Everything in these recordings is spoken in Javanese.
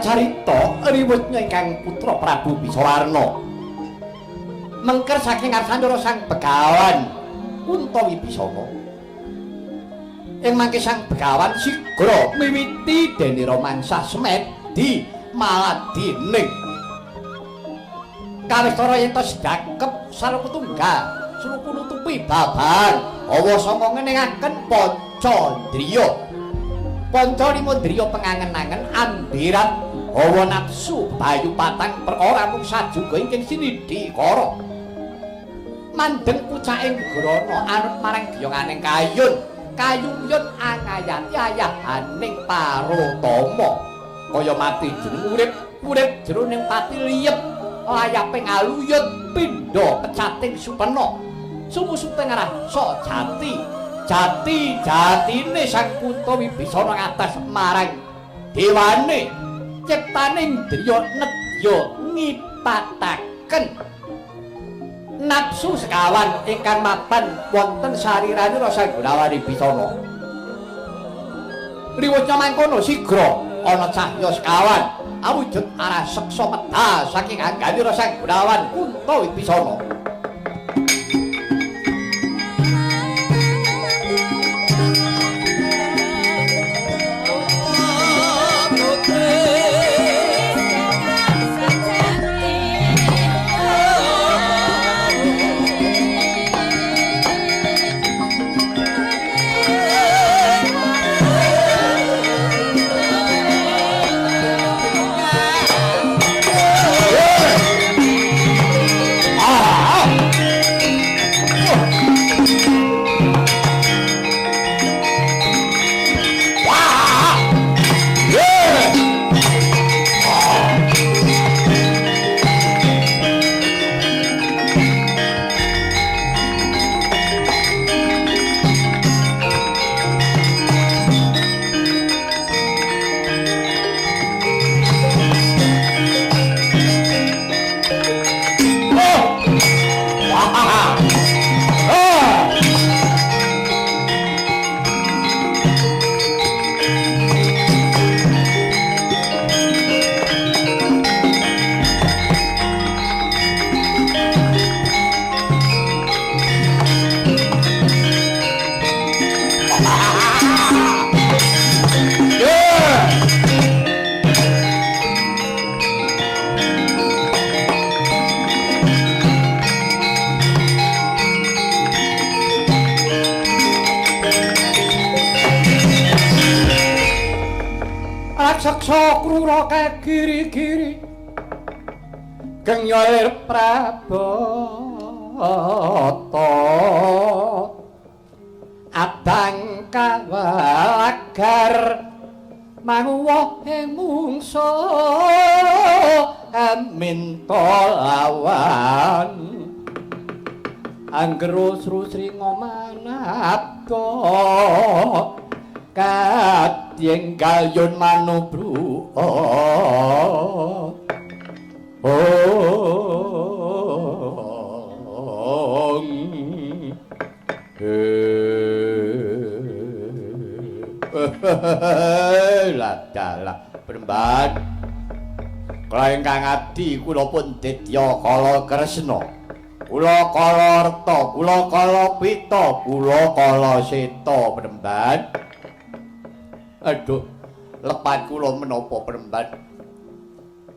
Carita riwutnya ingkang putra Prabu Bisawarna mengker saking ngarsanira Sang Begawan Kunta Wibisana. Ing mangke Sang Begawan sigra miwiti denira mangsah semedi maladining. Kawistara yen tos dakep sarupa tunggal sluku nutupi babahan hawa sanga ngeningaken pancandriya. Panca lima ndriya pengangen-angen ambirat hawa nafsu bayu patang perkara mung sajuga ingkang sinidhi kara. Mandeng pucaking grana anut marang giyonganing kayun, kayuyun angayati ayahaning parutama. Kaya mati jroning urip, urip jroning pati liyep, layaping aluyut pindha pecating supena. Sumusuting rasa jati. Jati jatine Sang Kunta Wibisana ngatas marang dewane ciptaning indriya nedya ngipataken nafsu sekawan ingkang mapan wonten sariranira Sang Gunawan Wibisana. Riwutnya mangkono sigra ana cahya sekawan awujud arah seksa medal saking angganira Sang Gunawan Kunta Wibisana. Raksasa krura kagiri-giri genyolir Prabata abang kawalagar manguwuh ing mungsa minta lawan angger srusri ngomanabda kadyeng galyun manubru. Ladalah Bremban kula ingkang abdi kula pun dedya kala Kresna, kula kala Reta, kula kala Pita, kula kala Seta Bremban. Aduh, lepat kula menapa Bremban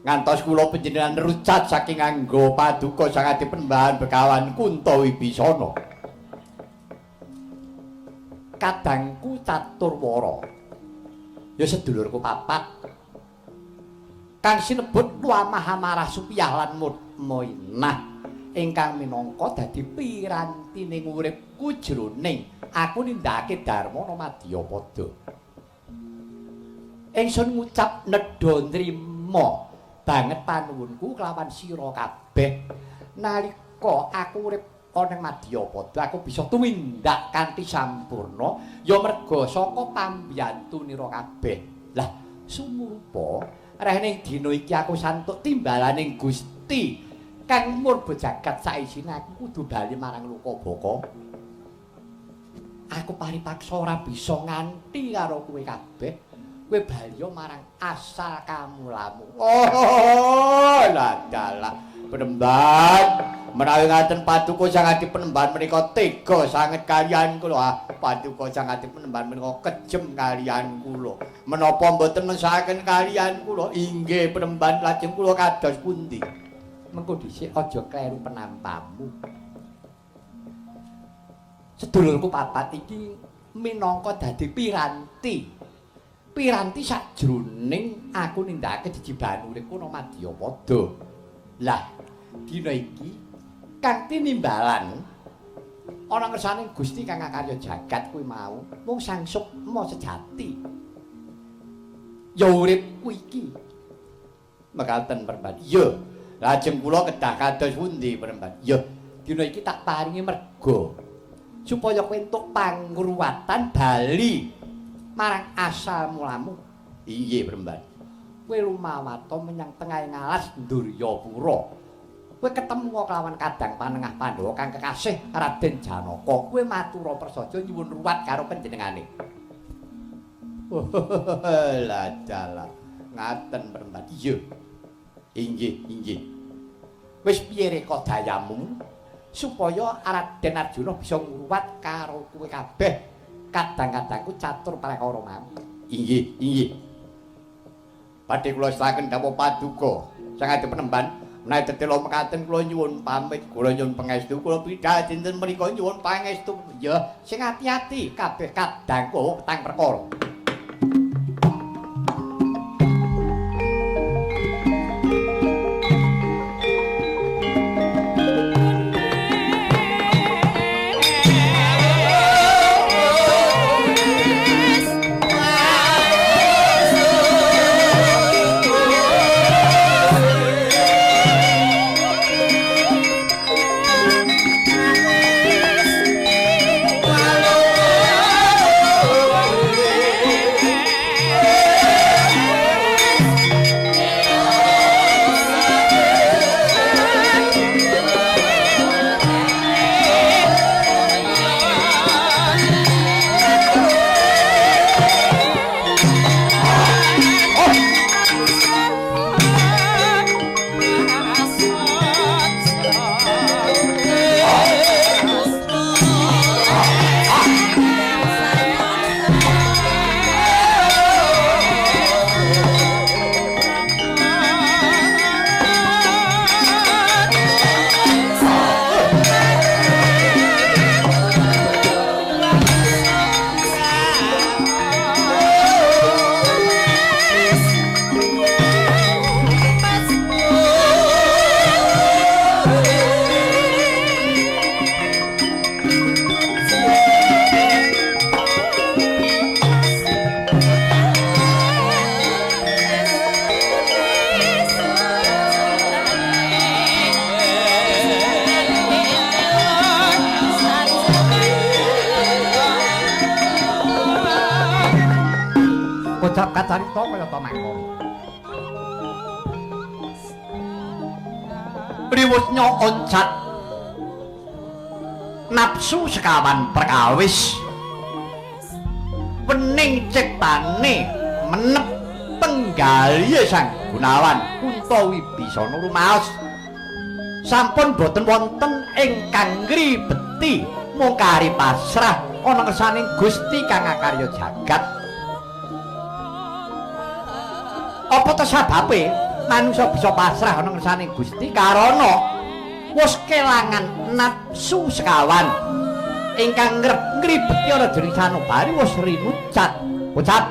ngantos kula panjenengan rucat saking anggo paduka sang adi Penembahan Begawan Kunta Wibisana. Kadangku Caturwara ya sedulurku papat kang sinebut Wamah Amarah Supiyah lan Mutmainah ingkang minangka dadi pirantining uripku jroning aku nindakake dharma madyapada. Ingsun ngucap nedha nrima banget panuwunku kelawan sira kabeh. Nalika aku urip ana ing madyapada aku bisa tumindak kanthi sampurna ya merga saka pambiyantunira kabeh. Lah sumurupa rehning dina iki aku santuk timbalaning Gusti kang murba jagat saisine aku kudu bali marang Lokabaka. Aku paripaksa ora bisa nganti karo kowe kabeh. Kowe baliya marang asal kamulamu. Oh, lah dalah. Penemban menawi ngaten paduka Sang Adi Penemban menika tega sanget kaliyan kula. Paduka Sang Adi Penemban menika kejem kaliyan kula. Menapa mboten mesakaken kaliyan kula? Inggih Penemban, lajeng kula kados pundi? Mengko dhisik aja kleru penampamu. Sedulurku papat iki minangka dadi piranti. Piranti sajroning aku nindakake jejibahan uripku nang Madyapada. Lah, dina iki kang tinimbalan ana ngersane Gusti kang akarya jagat kuwi mau mung sang sukma sejati. Ya uripku iki. Mekaten Penemban. Iya. Lajeng kula kedah kados pundi Penemban? Ya, dina iki tak paringi merga supaya kowe entuk pangruwatan bali marang asal mulamu. Inggih Penemban. Kowe lumawata menyang tengahing alas Nduryapura. Kowe ketemu kelawan kadang panengah Pandhawa kang kekasih Raden Janaka. Kowe matura prasaja nyuwun ruwat karo panjenengane. Lah dalah. Ngaten Penemban. Iya. Inggih, inggih. Wis piye reka dayamu supaya Raden Arjuna bisa ngruwat karo kowe kabeh kadang-kadangku catur prakara mau. Inggih, inggih. Badhe kula setaken dawuh paduka Sang Adi Penemban, menawi tetela mekaten kula nyuwun pamit, kula nyuwun pangestu, kula pidha dinten menika nyuwun pangestu. Ya, sing ati-ati kabeh kadangku petang perkara. Kocap kacarita kaya ta mangkono. Riwutnya oncat nafsu sekawan perkawis wening ciptane menep penggalih Sang Gunawan Kunta Wibisana rumaos sampun boten wonten ingkang ngribeti mung kari pasrah ana kersaning Gusti kang akarya jagat. Apa ta sababe manungsa bisa pasrah ana ngersane Gusti? Karana wis kelangan nafsu sekawan ingkang ngribeti ana jroning sanubari wis rinucat. Ucap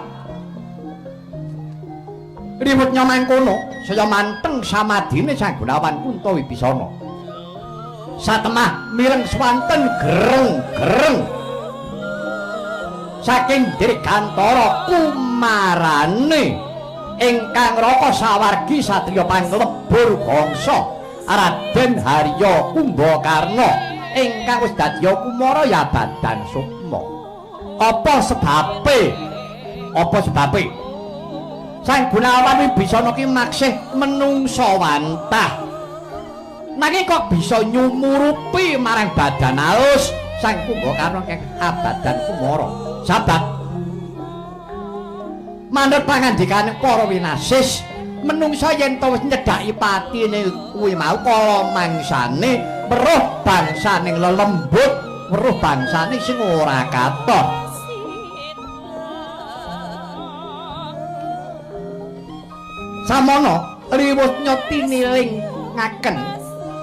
riwutnya mangkono saya manteng samadine Sang Gunawan Kunta Wibisana. Satemah mireng swanten gereng-gereng saking dirgantara kumarane ingkang raka sawargi satriya panglebur bangsa Raden Harya Kumbakarna ingkang wis dadi kumara ya badan sukma. Apa sebabe? Apa sebabe? Sang Gunawan Wibisana ki maksih menungsa wantah. Nanging kok bisa nyumurupi marang badan alus Sang Kumbakarna kang abadan kumara. Sabab Manut pangandikane para winasis, menungsa yen to wis nyedhaki patine kuwi mau kala mangsane weruh bangsaning lelembut, weruh bangsane sing ora katon. Samono riwut nyotiniling ngaken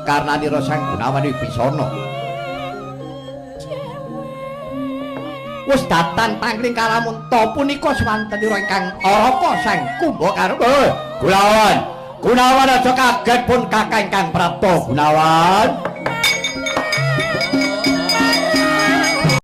karnanira Sang Gunawan Wibisana. Wis datan pangling kalamunta punika swantenira ingkang araka Sang Kumbakarna. Gunawan, Gunawan aja kaget pun kakang ingkang prapta Gunawan.